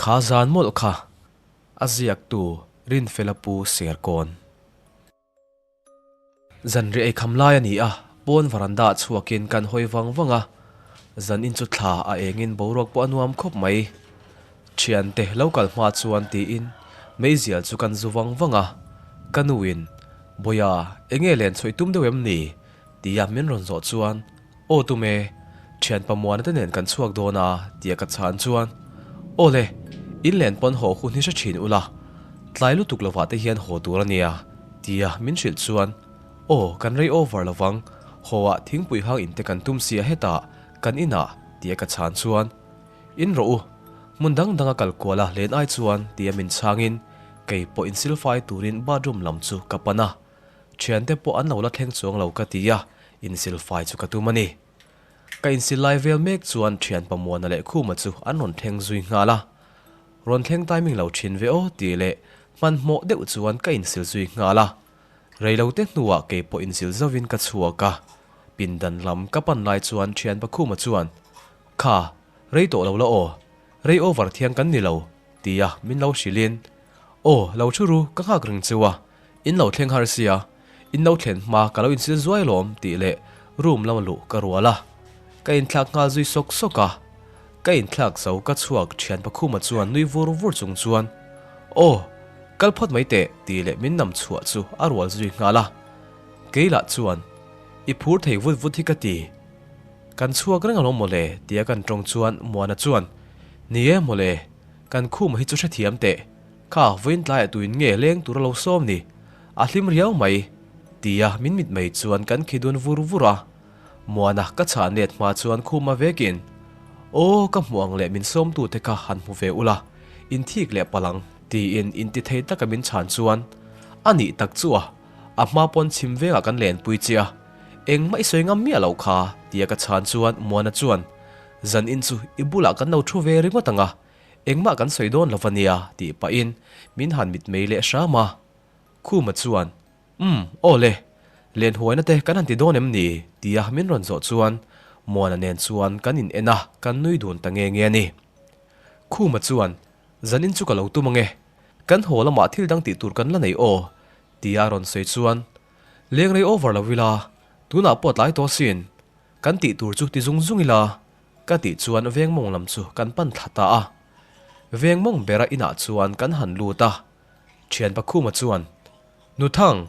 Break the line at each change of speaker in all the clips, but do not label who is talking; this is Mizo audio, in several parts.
Kha zan mawlh kha a ziaktu Rinfela Pu Serkawn. Zanriah ei kham lai a ni a, pawn varanda ah chhuakin kan hawi vang vang a, zan in chu thla a engin boruak pawh a nuam khawp mai. Thiante lo kal hma chuan tiin meizial chu kan zu vang vang a, ka nuin, Bawia, enge len chhuah i tum deuh em ni? tia min rawn zawh chuan, Aw tum e, thian pamuana te nen kan chhuak dawn a tia ka chhan chuan, Aw le, in len pawn haw hun hi hre thin ula, tlai lutuk lovah te hian haw tur a nia tia min hrilh chuan, Aw kan rei over lovang, haw ah thingpui hang in te kan tum sia hetah kan inah tia ka chhan chuan, In rawh u, hmun dang dang a kal kual a len ai chuan tia min chhangin kei pawh insilfai turin bathroom lam chu ka pan a. Thiante pawh an lo la thleng chuang lo ka ti a, insilfai chu ka tum a ni. Ka insil lai vel mek chuan thian Pamuana leh Khuma chu an rawn thleng zui nghal a. Rawn thleng timing lo thin ve aw tih leh hmanhmawh deuh chuan ka insil zui nghal a. Reilote hnuah kei pawh insil zovin ka chhuak a. Pindan lam ka pan lai chuan thian Pakhuma chuan, Kha, rei tawh lo la aw, rei over thiang kan ni lo, tia min lo hrilhin, Aw, lo thu ru, ka nghak reng cheu a, In lo thleng har sia, in lo thlen hma ka lo insil zuai lawm tih leh room lama luh ka rual a. Ka inthlak nghal zui sawk sawk a. Ka inthlak zo ka chhuak thian Pakhuma chuan nui vur vur chung chuan Aw, kal phawt mai teh tih leh min nam chhuah chu a rual zui nghal a. Kei lah chuan I phur thei vut vut hi ka ti. Kan chhuak reng alawm mawle tia kan tawng chuan Muana chuan Ni e mawle, kan khuma hi chu hrethiam teh. Kha vawiin tlaiah tuin nge leng tur a lo sawm ni? A hlim riau mai, tia min mit mai chuan kan khi dun vur vur a. Muana ka chhah let hma chuan khuma vekin, Aw, ka hmuh ang leh min sawmtute kha han hmu ve ula, in thik leh palh ang, tiin inti thei taka min chhan chuan, A nih tak chu a, a hma pawn chhim vengah kan lenpui che a, engmah i sawi ngam miah loh kha, tia ka chhan chuan Muana chuan, Zan in chu i bulah kan lo thu ve ringawt ang a, Engmah kan sawi dawn lo va nia, tih pahin min han mitmei leh hram a. Khuma chuan, Umm, aw le, lenhuaina te kan han ti dawn em ni? tia min rawn zawh chuan Muana nen chuan kan in en a, kan nui dun ta nge nge a ni. Khuma chuan, Zanin chu ka lo tum ange, kan haw lamah thil dang tih tur kan la nei aw, tia rawn sawi chuan, Leng rei over lo ila, tunah pawh tlai tawh sin, kan tih tur chu ti zung zung ila, Ka tih chuan veng mawng lam chu kan pan thla ta a. Veng mawng bera inah chuan kan han lut a. Thian Pakhuma chuan, Nuthang,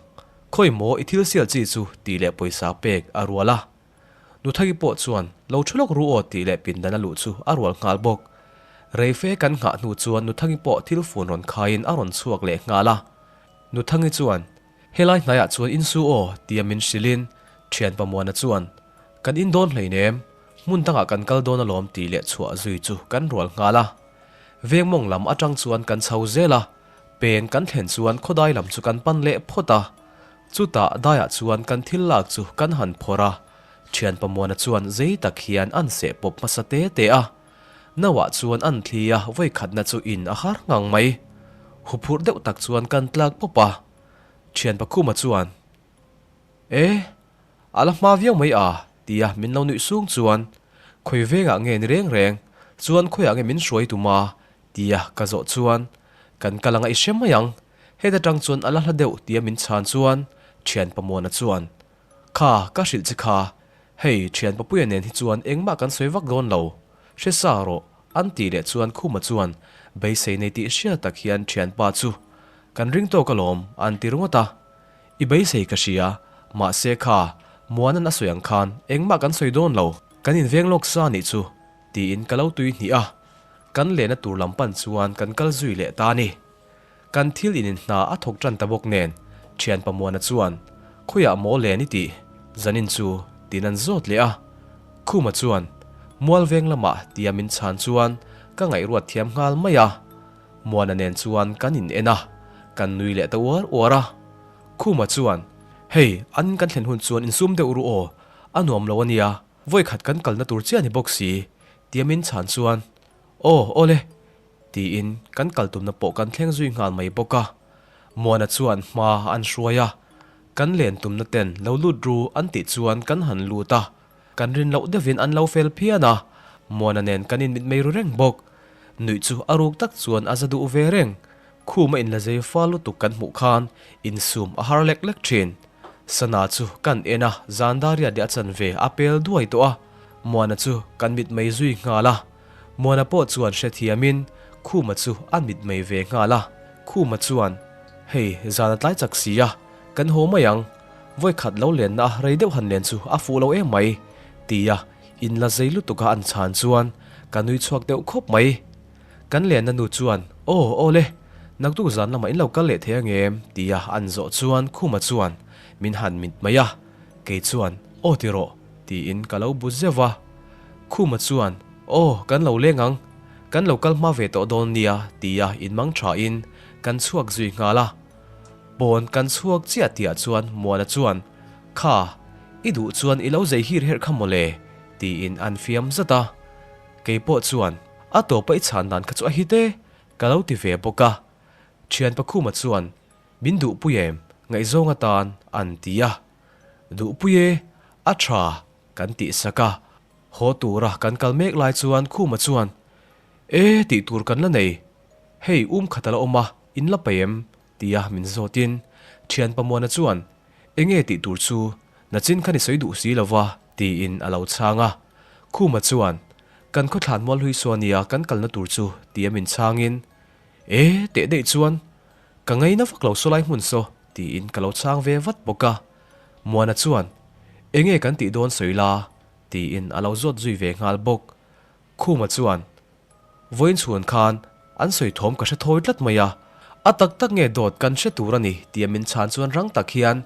khawi maw i thil sial chi chu tih leh pawisa pek a rual a. Nuthagi pawh chuan lo thu lawk ru aw tih leh pindan a luh chu a rual nghal bawk. Reife kan nghah hnu chuan Nuthangi pawh thil fun rawn khaiin a rawn chhuak leh nghal a. Nuthangi chuan, Helai hnaiah chuan insu aw tia min hrilhin Thian Pamuana chuan, Kan in dawn hleinem, hmun dangah kan kal dawn alawm tih leh chhuah zui chu kan rual nghal a. Veng mawng lam atang chuan kan chho zel a, peng kan thlen chuan khawdai lam chu kan pan leh phawt a. Chutah daiah chuan kan thil lak chu kan han phawrh a, thian Pamuana chuan zei tak hian an seh pawp hmasa te te a. Nauah chuan an thli a, vawikhatna chu in a har ngang mai. Huphurh deuh tak chuan kan tlak pawp a. Thian Pakhuma chuan, E! A la hma viau mai a, tia min lo nuih sung chuan, Khawi vengah nge ni reng reng, chuan khawiah nge min hruai tum a? tia ka zawh chuan, Kan kal anga i hre mai ang, heta tang chuan a la hla deuh tia min chhan chuan thian Pamuana chuan, Kha, ka hrilh che kha, hei thian Papuia nen hi chuan engmah kan sawi vak dawn lo, hre sa rawh, an tih leh chuan Khuma chuan beisei nei tih hriat tak hian thianpa chu, Kan ring tawk alawm, an ti ringawt a. I beisei ka hria, mahse kha, Muanan a sawi ang khan engmah kan sawi dawn lo, kan inveng lawk sa nih chu, tiin ka lo tui hnih a. Kan lehna tur lam pan chuan kan kal zui leh ta a ni. Kan thil in in hna a thawk tan ta bawk nen, thianpa Muana chuan, Khawiah maw len i tih? Zanin chu, tiin an zawt leh a. Khuma chuan, Mualveng lamah tia min chhan chuan ka ngaihruat thiam nghal mai a. Muana nen chuan kan in en a, kan nui leh ta uar uar a. Khuma chuan, Hei, an kan thlen hun chuan insum deuh ru aw, a nuam lo a nia, vawi khat kan kalna tur chiah ni bawk si, tia min chhan chuan, Aw, aw le, tiin kan kal tumna pawh kan thleng zui nghal mai bawk a. Muana chuan hma an hruai a, kan len tumna ten lo lut ru an tih chuan kan han lut a, kan rin loh deuhin an lo fel phian a, Muana nen kan inmit mei ru reng bawk. Nuih chu a ruk tak chuan a za duh ve reng. Khum a inla zei fal lutuk kan hmuh khan insum a har lek lek thin. Sana chu kan en a, zan dariat leh a chanve a pel duai tawh a. Muana chu kan mitmei zui nghal a. Muana pawh chuan hrethiamin Khuma chu a mitmei ve nghal a. Khuma chuan, Hei, zan a tlai chak si a, kan haw mai ang. Vawi khat lo lenna a rei deuh han len chu a fuh lo em mai, tia inla zei lutuk a an chhan chuan ka nui chhuak deuh khawp mai. Kan lenna nu chuan, Aw, aw le, naktuk zan lamah in lo kal leh thei ang em? tia an zawh chuan Khuma chuan min han mit mai a, kei chuan, Aw ti rawh, tiin ka lo bu zeuh va. Khuma chuan, Aw, kan lo leng ang, kan lo kal hma ve tawh dawn nia, tia inmang thain kan chhuak zui nghal a. Pawn kan chhuak chiah tihah chuan Muana chuan, Kha, i duh chuan i lo zei hir herh kha mawle, tiin an fiam zat a. Kei pawh chuan, A tawpa i chhan dan kha chu a hit e, ka lo ti ve bawk a. Thian Pakhuma chuan, Min duhpui em, ngaihzawng atan, an ti a. Duhpui e, a tha, kan tih sak a. Haw tura kan kal mek lai chuan Khuma chuan, E, tih tur kan la nei. Hei, um khat a la awm a, in la paih em? Tia min zawtin thian Pamuana chuan, Enge tih tur chu, nachin khan i sawi duh si lo va, tiin a lo chhang a. Khuma chuan, Kan khawthlan mual hlui saw nia kan kalna tur chu, tia min chhangin, E, teh daih chuan, ka ngaina vak lo saw lai hmun saw, tiin ka lo chhang ve vat bawk a. Muana chuan, Enge kan tih dawn sawi la, tiin a lo zawt zui ve nghal bawk. Khuma chuan, Vawiin chhuan khan an sawi thawm ka hre thawi tlat mai a, a tak tak nge dawt kan hre tur a ni tia min chhan chuan rang tak hian,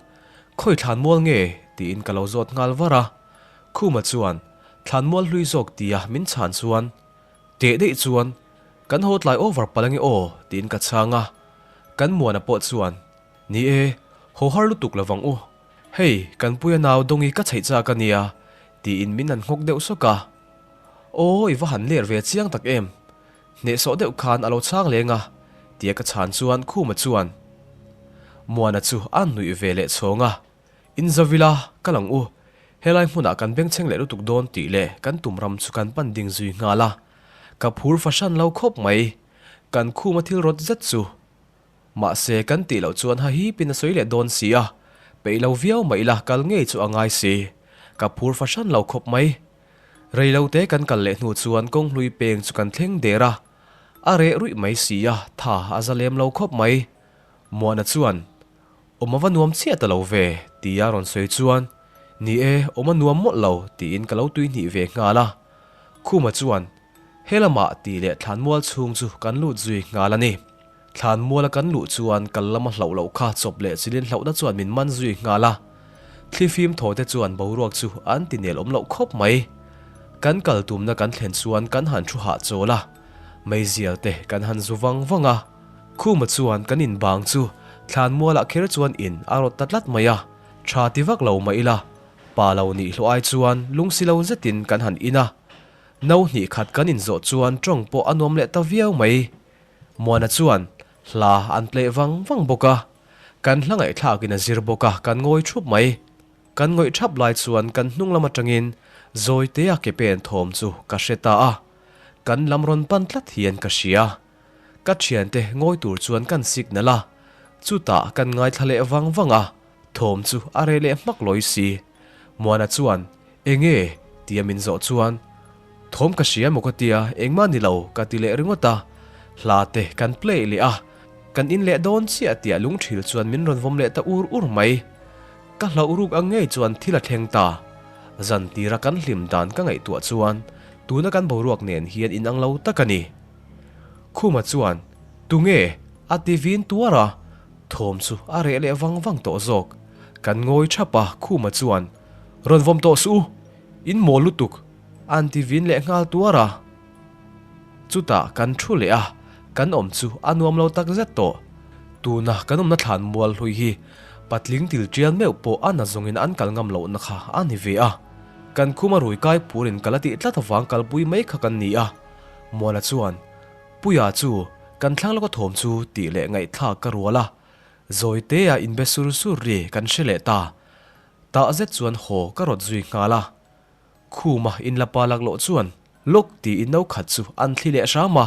Khawi thlanmual nge? tiin ka lo zawt nghal var a. Khuma chuan, Thlanmual hlui zawk tia min chhan chuan, Teh daih chuan, kan haw tlai over palh ange aw tiin ka chhang a. Kan Muana pawh chuan, Ni e, haw har lutuk lovang u. Hei, kan puia nau Dawngi ka chheih chak a nia tiin min han nghawk deuh sawk a. Aw, i va han ler ve chiang tak em? Hnehsawh deuh khan a lo chhang leng a, tia ka chhan chuan Khuma chuan Muana chu a nuih ve leh chhawng a, In Zavila, kal ang u, helai hmunah kan bengchheng leh lutuk dawn tih leh kan tum ram chu kan pan ding zui nghal a, ka phur fahran lo khawp mai, kan Khuma thil rawt zet chu. Mahse, kan tih loh chuan hahipin a sawi leh dawn si a, peih lo viau mah ila kal ngei chu a ngai si, ka phur fahran lo khawp mai. Rei lo te kan kal leh hnu chuan kawng hlui peng chu kan thleng der a, a reh ruih mai si a, tha a za lem lo khawp mai. Muana chuan, Awm a va nuam chiah ta lo ve, tia rawn sawi chuan, Ni e, awm a nuam mawlh lo, tiin ka lo tui hnih ve nghal a. Khuma chuan, He lamah tih leh thlanmual chhung chu kan lut zui nghal a ni. Thlanmuala kan luh chuan kal lama hlauh loh kha chawp leh chilin hlauhna chuan min man zui nghal a. Thlifim thaw te chuan boruak chu an ti nel awm loh khawp mai. Kan kal tumna kan thlen chuan kan han thu hahchawl a, meizial te kan han zu vang vang a. Khuma chuan kan in bang chu thlanmualah kher chuan in a rawt ta tlat mai a, tha ti vak lo mah ila, pa lo nih hlawh ai chuan lungsi lo zetin kan han in a. No hnih khat kan inzawh chuan tawng pawh a nuam leh ta viau mai. Muana chuan hla an pleh vang vang bawk a, kan hla ngaihthlakin a zir bawk a, kan ngawi thup mai. Kan ngawih thap lai chuan kan hnung lam atangin Zawitea ke pen thawm chu ka hre ta a, kan lam rawn pan tlat hian ka hria. Ka thiante ngawi tur chuan kan signal a, chutah kan ngaithla leh vang vang a, thawm chu a reh leh hmak lawi si. Muana chuan, Enge? tia min zawh chuan, Thawm ka hria emaw ka tia, engmah ni lo ka ti leh ringawt a. Hla te kan play leh a, kan in leh dawn chiah tia lungthil chuan min rawn vawm leh ta ur ur mai. Ka hlauh ruk ang ngei chuan thil a thleng ta. Zan tira kan hlim dan ka ngaihtuah chuan tuna kan boruak nen hian inang lo tak a ni. Khuma chuan, Tunge? a ti vin tuar a, thawm chu a reh leh vang vang tawh zawk. Kan ngawi thap a, Khuma chuan, Rawn vawm tawh suh u, in mawl lutuk, an ti vin leh nghal tuar a. Chutah kan thu leh a, kan awm chu a nuam lo tak zet tawh. Tuna kan awmna thlan mual hlui hi patling til tial meuh pawh a na zawngin an kal ngam lohna kha a ni ve a. Kan khuma rui kai phurin kal a tih tlat avang kalpui mai kha kan ni a. Muala chuan, Puia chu, kan thlang lawka thawm chu tih leh ngaihthlak ka rual a. Zawitea inbe sur sur ri kan hre leh ta. Tah zet chuan haw ka rawt zui nghal a. Khuma inla pa lak loh chuan lawk tiin no khat chu an thli leh hram a.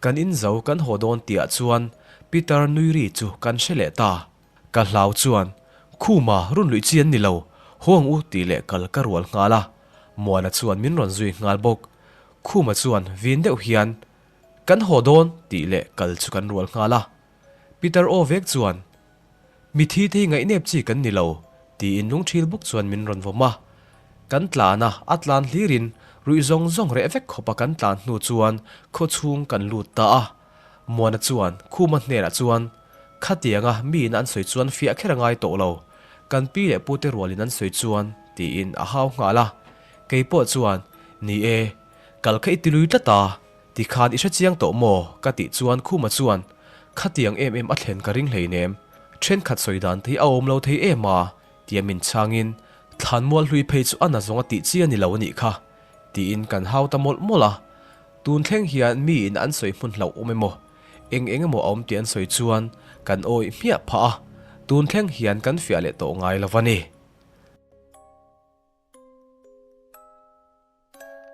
Kan in zo kan haw dawn tihah chuan Peter nui ri chu kan hre leh ta. Ka hlau chuan, Khuma run luih chi an ni lo, haw ang u tih leh kal ka rual nghal a. Muana chuan min rawn zui nghal bawk. Khuma chuan vin deuh hian, Kan haw dawn tih leh kal chu kan rual nghal a. Peter aw vek chuan, Mithi te hi ngaihnep chi kan ni lo, tiin lungthil bawk chuan min rawn vawm a. Kan tlan a, a tlan hlirin ruih zawng zawng reh vek khawpa kan tlan hnu chuan khawchhung kan lut ta a. Muana chuan Khuma hnenah chuan, Khatianga miin an sawi chuan fiah kher a ngai tawh lo, kan pi leh pute rualin an sawi chuan, tiin a hau nghal a. Kei pawh chuan, Ni e, kal kha i ti lui tlat a, Tikhan i hre chiang tawh maw? ka tih chuan Khuma chuan, Khatiang em em a thlen ka ring hleinem, thenkhat sawi dan te hi a awm lo thei em a? tia min chhangin, Thlanmual hlui phei chu a na zawng a tih chi a ni lo a nih kha, tiin kan hau ta mawlh mawlh a. Tun thleng hian miin an sawi hmun hlauh awm emaw, eng eng emaw a awm tih an sawi chuan kan awih hmiah phah a, tun thleng hian kan fiah leh tawh ngai lo a ni.